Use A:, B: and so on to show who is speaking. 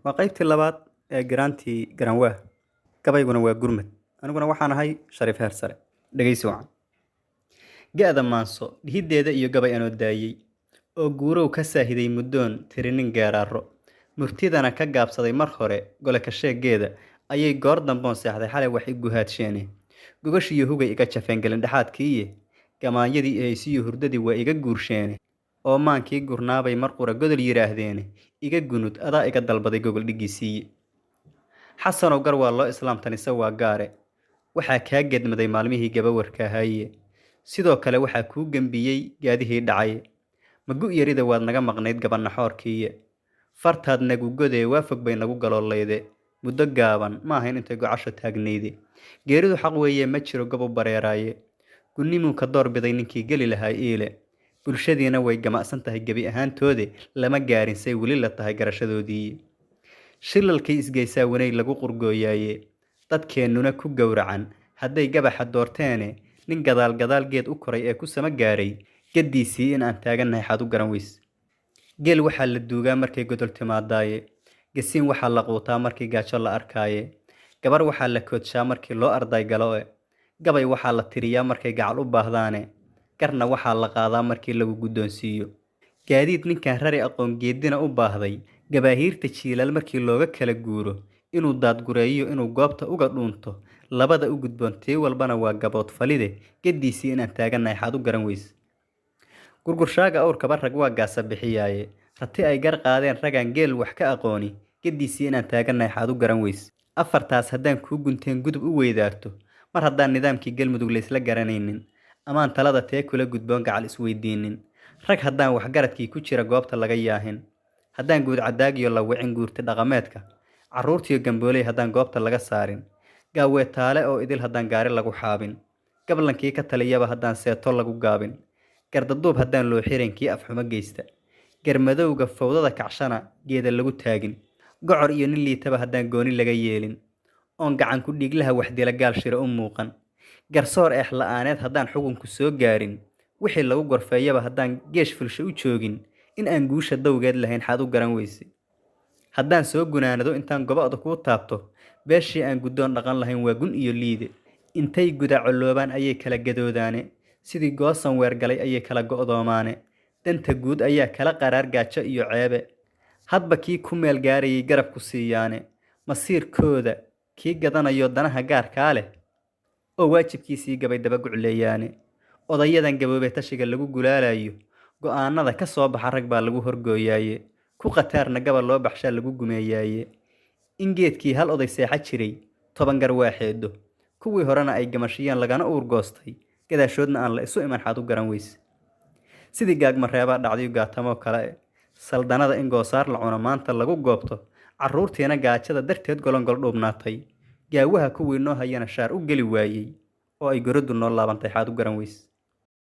A: Waa qaybtii labaad ee garaantii Garanwaa. Gabayguna waa gurmad. Aniguna waxaan ahay Shariif Heer Sare. Dhegeysi wacan. Ga'da maanso dhihiddeeda iyo gabay anoo daayey oo guurow ka saahiday muddoon tirinin geeraaro, murtidana ka gaabsaday mar hore gole ka sheegeeda ayay goor damboon seexday xalay wax i guhaadsheene. Gogashiyo hugay iga jafeen gelindhexaadkiiye, gamaanyadii ehaysiyo hurdadii waa iga guursheene, oo maankii gurnaabay mar qura godol yidhaahdeene, iga gunud adaa iga dalbaday gogol dhiggiisiiye. Xasanow gar waa loo islaamtanise waa gaare, waxaa kaa gedmaday maalmihii gabawarka ahaaye, sidoo kale waxaa kuu gembiyey gaadihii dhacaye. Magu yarida waad naga maqnayd gabanaxoorkiiye, fartaad nagu godee waa fog bay nagu galoolayde, muddo gaaban ma ahayn intay gocasho taagnayde. Geeridu xaq weeye ma jiro gob u bareeraaye, gunnimuu ka door biday ninkii geli lahaa iile. Bulshadiina way gama'san tahay gebi ahaantoode, lama gaarin say weli la tahay garashadoodii. Shilalkii isgeysaa wanay lagu qurgooyaaye, dadkeennuna ku gowracan hadday gabaxa doorteene, nin gadaal gadaal geed u koray ee ku sama gaaray geddiisii in aan taagannahay xaad u garan weys. Geel waxaa la duugaa markay godol timaadaaye, gasiin waxaa la quutaa markii gaajo la arkaaye, gabar waxaa la koodshaa markii loo arday galoe, gabay waxaa la tiriyaa markay gacal u baahdaane, garna waxaa la qaadaa markii lagu guddoonsiiyo. Gaadiid ninkaan rari aqoon geedina u baahday, gabaahiirta jiilaal markii looga kala guuro, inuu daadgureeyo inuu goobta uga dhuunto, labada u gudboon tii walbana waa gabood falide, geddiisii inaan taagannahay xaad u garan weys. Gurgurshaaga awrkaba rag waa gaasa bixiyaaye, rati ay gar qaadeen ragaan geel wax ka aqooni, geddiisii inaan taagannahay xaad u garan weys. Afartaas haddaan kuu gunteen gudub u weydaarto, mar haddaan nidaamkii Galmudug laysla garanaynin, amaan talada tee kula gudboon gacal isweydiinin, rag haddaan waxgaradkii ku jira goobta laga yaahin, haddaan guud cadaagiyo la wicin guurti dhaqameedka, carruurtiyo gambooley haddaan goobta laga saarin, gaaweetaale oo idil haddaan gaari lagu xaabin, gablankii ka taliyaba haddaan seeto lagu gaabin, gardaduub haddaan loo xirin kii afxumo geysta, garmadowga fowdada kacshana geeda lagu taagin, gocor iyo nin liitaba haddaan gooni laga yeelin, oon gacan ku dhiiglaha waxdila gaal shira u muuqan, garsoor eex la'aaneed haddaan xukunku soo gaarin, wixii lagu gorfeeyaba haddaan geesh fulsho u joogin, in aan guusha dawgeed lahayn xaad u garan weyse. Haddaan soo gunaanado intaan goba'da kuu taabto, beeshii aan guddoon dhaqan lahayn waa gun iyo liide. Intay guda colloobaan ayay kala gadoodaane, sidii goosan weergalay ayay kala go'doomaane, danta guud ayaa kala qaraar gaajo iyo ceebe, hadba kii ku meel gaarayay garab ku siiyaane, masiirkooda kii gadanayo danaha gaarkaa leh oo waajibkiisii gabay daba gucleeyaane. Odayadan gaboobee tashiga lagu gulaalayo, go'aanada ka soo baxa rag baa lagu horgooyaaye, ku khataarna gabal loo baxshaa lagu gumeeyaaye. In geedkii hal oday seexa jiray 10 gar waa xeedo, kuwii horena ay gamashiyeen lagana uurgoostay, gadaashoodna aan la isu iman xaad u garan weys. Sidii gaagmareebaa dhacdayo gaatamoo kale, saldanada in goosaar la cuno maanta lagu goobto, carruurtiina gaajada darteed golongol dhuubnaatay, gaawaha kuwii noo hayana shaar u geli waayey, oo ay goraddu noo laabantay xaad u garan weys.